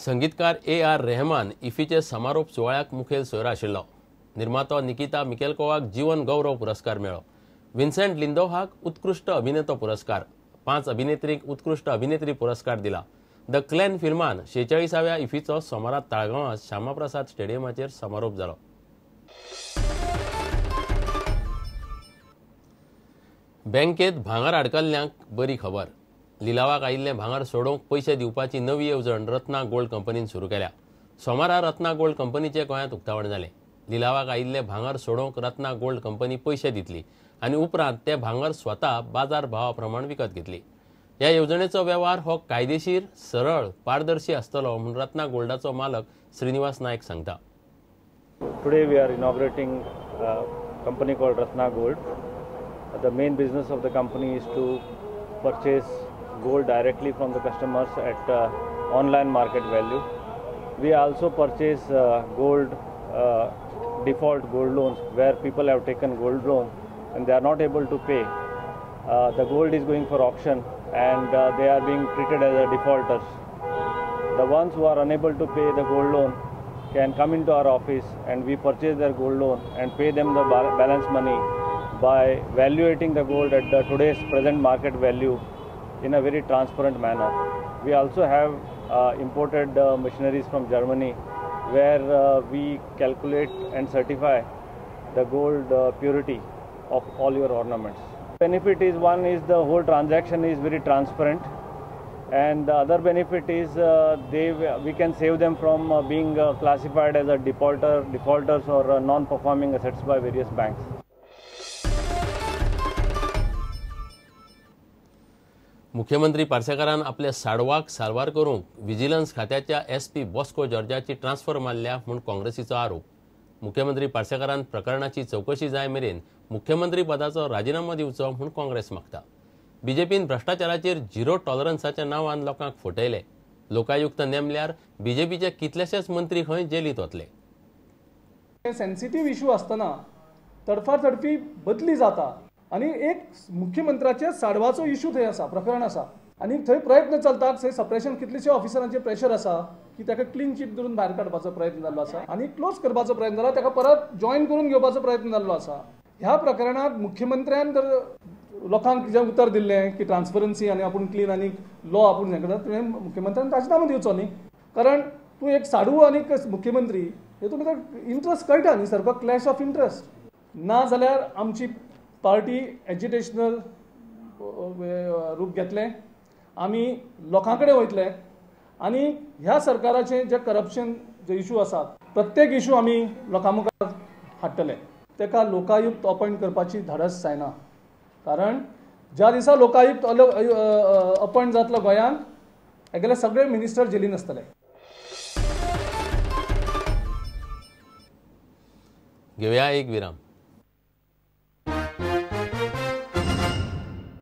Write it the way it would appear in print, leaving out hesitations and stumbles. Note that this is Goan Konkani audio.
संगीतकार ए.आर. रेहमान इफ्फीचे समारोप सुवाळ्याक मुखेल सोयरो आशिल्लो. निर्मातो निकिता मिकेलकोवाक जीवन गौरव पुरस्कार मेळ्ळो. विन्सेंट लिंदोहाक उत्कृश्ट अभिनेतो पुरस्कार, 5 अभिनेत्रींक उत्कृश्ट अभिनेत्री पुरस्कार दिला. The clan फिल्मान 46व्या इफ्फीचो सोमारा ताळगांवां श्यामाप्रसाद स्टेडियमाचेर समारोप जालो. बँकेत भांगर आडकल्ल्यांक बरी खबर. लिलावाक आयिल्लें भांगर सोडोवंक पयशे दिवपाची नवी येवजण रत्ना गोल्ड कंपनीन सुरू केल्या. सोमारा रत्ना गोल्ड कंपनीचें गोंयांत उक्तावण जालें. लिलावाक आयिल्लें भांगर सोडोवंक रत्ना गोल्ड कंपनी पयशे दितली आनी उपरांत ते भांगर स्वता बाजार भावा प्रमाण विकत घेतली. ह्या येवजणेचो वेव्हार हो कायदेशीर, सरळ, पारदर्शी आसतलो म्हूण रत्ना गोल्डाचो मालक श्रीनिवास नायक सांगता. Today we are inaugurating a company called Ratna Gold. The main business of the company is to purchase gold directly from the customers at online market value. We also purchase gold default gold loans where people have taken gold loan and they are not able to pay. The gold is going for auction and they are being treated as a defaulters. The ones who are unable to pay the gold loan can come into our office and we purchase their gold loan and pay them the balance money by valuating the gold at the today's present market value in a very transparent manner. We also have imported machineries from Germany where we calculate and certify the gold purity of all your ornaments. Benefit is, one is the whole transaction is very transparent, and the other benefit is we can save them from being classified as a defaulters or non-performing assets by various banks. मुख्यमंत्री पार्सेकारान आपल्या साडवाक सारवार करूंक विजिलन्स खात्याच्या एसपी बॉस्को जॉर्जाची ट्रान्सफर मारल्या म्हूण काँग्रेसीचो आरोप. मुख्यमंत्री पार्सेकारान प्रकरणाची चवकशी जाय मेरेन मुख्यमंत्री पदाचो राजिनामो दिवचो म्हूण काँग्रेस मागता. बीजेपीन भ्रश्टाचाराचेर झिरो टॉलरन्साच्या नांवान लोकांक फटयले. लोकायुक्त नेमल्यार बीजेपीचे कितलेशेच मंत्री खंय जेलींत वतले. सेन्सिटीव इशू आसतना तडफातडफी बदली जाता आनी एक मुख्यमंत्र्याच्या साडवाचो इशू थंय आसा, प्रकरण आसा आनी थंय प्रयत्न चलतात. थंय सप्रेशन कितलेशे ऑफिसरांचे प्रेशर आसा की ताका क्लीन चीट धरून भायर काडपाचो प्रयत्न जाल्लो आसा आनी क्लोज करपाचो प्रयत्न जाला, ताका परत जॉयन करून घेवपाचो प्रयत्न जाल्लो आसा. ह्या प्रकरणांत मुख्यमंत्र्यान जर लोकांक जें उतर दिल्लें की ट्रान्सपरन्सी आनी आपूण क्लीन आनी लॉ आपूण हें करता, तुवें मुख्यमंत्र्यान राजिनामो दिवचो न्ही, कारण तूं एक साडू आनी मुख्यमंत्री हेतून भितर इंट्रस्ट कळटा न्ही, सारको क्लॅश ऑफ इंट्रस्ट. ना जाल्यार आमची पार्टी एजिटेशनल रूप घेतलें, आमी लोकां कडेन वयतले आनी ह्या सरकाराचे जे करप्शन जे इशू आसात प्रत्येक इशू आमी लोकां मुखार हाडटले. ताका लोकायुक्त अपॉयंट करपाची धाडस जायना, कारण ज्या दिसा लोकायुक्त अपॉयंट जातलो गोंयांत हेगेले सगळे मिनिस्टर जेलीन आसतले. घेवया एक विराम.